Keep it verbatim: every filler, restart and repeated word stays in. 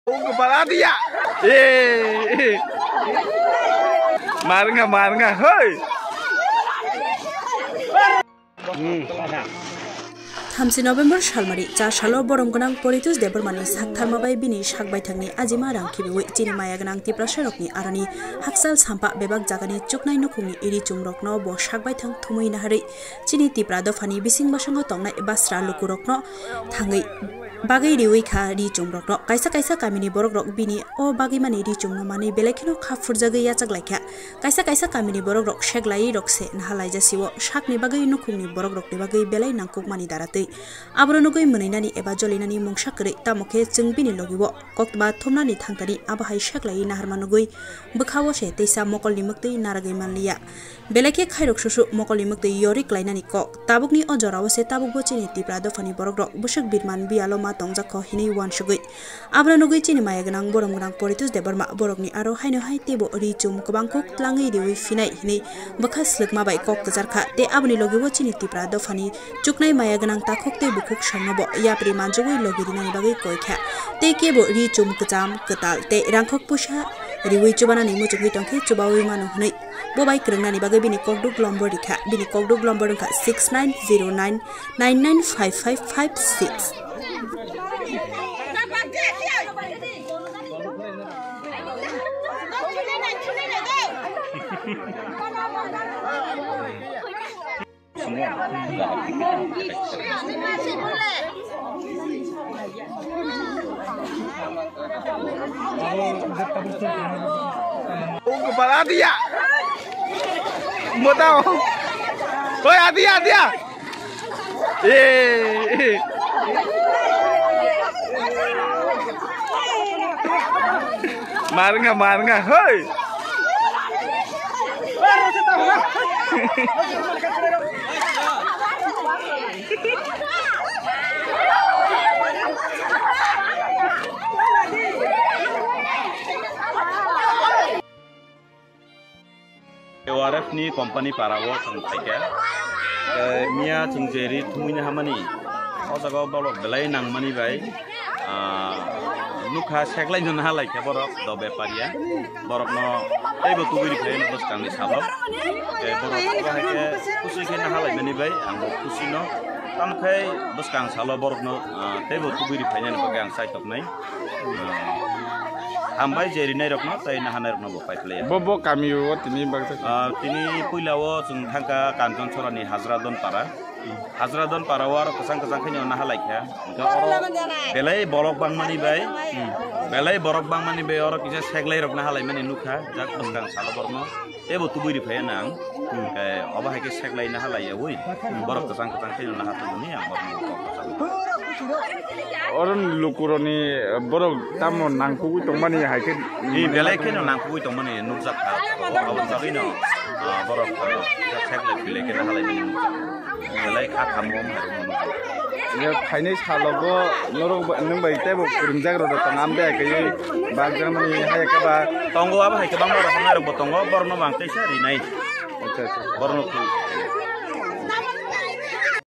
Ung kepala dia. Eh, eh. Marnga, marnga, hoi. Thamsi November salmari cha salo borom gwnang Poritus Debbarmani saktharma bai bini sak baithangni ajima rang khibiwi chini maya gwnang Tiprasarokni aroni hakchal sampa bebak jagani chuknai nukhungni iri chumrokno bo sak baithang thumwi naharwi chini Tipra dophani bising bwskango tongnai basra lukurokno thangwi bagwi riwi kha ri chumrokno. Kaisa kaisa kamini borokrok bini o bagwi mani ri chumno manwi belai kheno kha phurjagwi yachak lai kha. Kaisa kaisa kamini borokrok seklaiwi rok se naha laijasio sakni bagwi nukhungni borokrokni bagwi belai nangkukmani daratwi. Aboro nugwi mwnwinani eba jolinani mungsa kwrwi, tamo khe chwng bini logi-o koktwma thumnani thangtani abo hai seklaiwi naharma nugwi bwkha-o se teisa mokolni mwktwi naragwi manliya. Belai khe khairok susu mokolni mwktwi yori klainani kok. Tabukni o jorao se tabukbo chini Tipra dophani borokrok bwswk birman biyalo ma tongjak kho hinwi uansugwi. Abono nugwi chini maya gwnang borom gwnang Poritus Debbarma borokni aro haino hai teibo ri chum kwbang kuk tlangwi riwi phinai hinwi bwkha swlwkma bai kok kwchar kha. Tei aboni logi-o chini Tipra dophani chuknai maya gwnang takhuk tei bukhuk songnobo yapri manjugwi logi rinani bagwi koi kha. Tei kebo ri chum kwcham kwtal tei rangkhok puisa riwi chubanani muchungwi tongkhe chubawi mano hinwi bo bai kwrwngnani bagwi bini kokduk lombor rikha. Bini kokduk lombor wngkha six nine zero nine nine nine five five five six. Ung kepala dia. Mau tahu? Hoi, adia, adia. Eh, eh. Marnga, marnga, hoi. K O R F ni company para o chwng phaikha. Eh, miya chwng je ri thumwi hamani, o jaga o borok belai nangmani bai, ah, nukha seklai no naha laikha borok do bepariya. Borok no teibo tubui riphai no bwskang ni salo. Eh, borok bo hai khe khusi khe naha laimani bai ang bo khusi no. Tamo khe bwskang salo borok no, ah, teibo tubui riphai nani bagwi ang chai toknai. Ah, hambai je rinai rok no tei nahanai rok no bo. Bo, bo kami o tini bagsa. Ah, tini puila o chwng thangkha Kanchonchora ni Hajra Don para. Hajra Don para o aro kwchang kwchang khe no naha laikha. Hwnkhe oro belai borok bangmani bai, belai borok bangmani bai oro kisa seklai rok naha laimani nukha. Jak bwskang salo borno teibo tubui riphai nang. Hwnkhe obo hai khe seklai naha laiyawi. Borok kwchang kwchang khe no naha tongmani ang borno kok kwchang. Oro ni lukurokni borok tamo nangkukwi tongmani hai khe. Ni belai kheno nangkukwi tongmani nukjak kha. Abo jagwi no, ah, borok, ah, thek lai phi lai khe naha lai mani nukjak. Belai kha khammo hai rokno nukjak. Ye phainai salogo norok ba, nwng bai teibo kwrwngjak rok tong amde khe bakjakmani hai khe ba. Tongo abo hai khe bangma rok hamnai rok bo tongo, borok no bang teisa rinai. Acha, acha. Borok no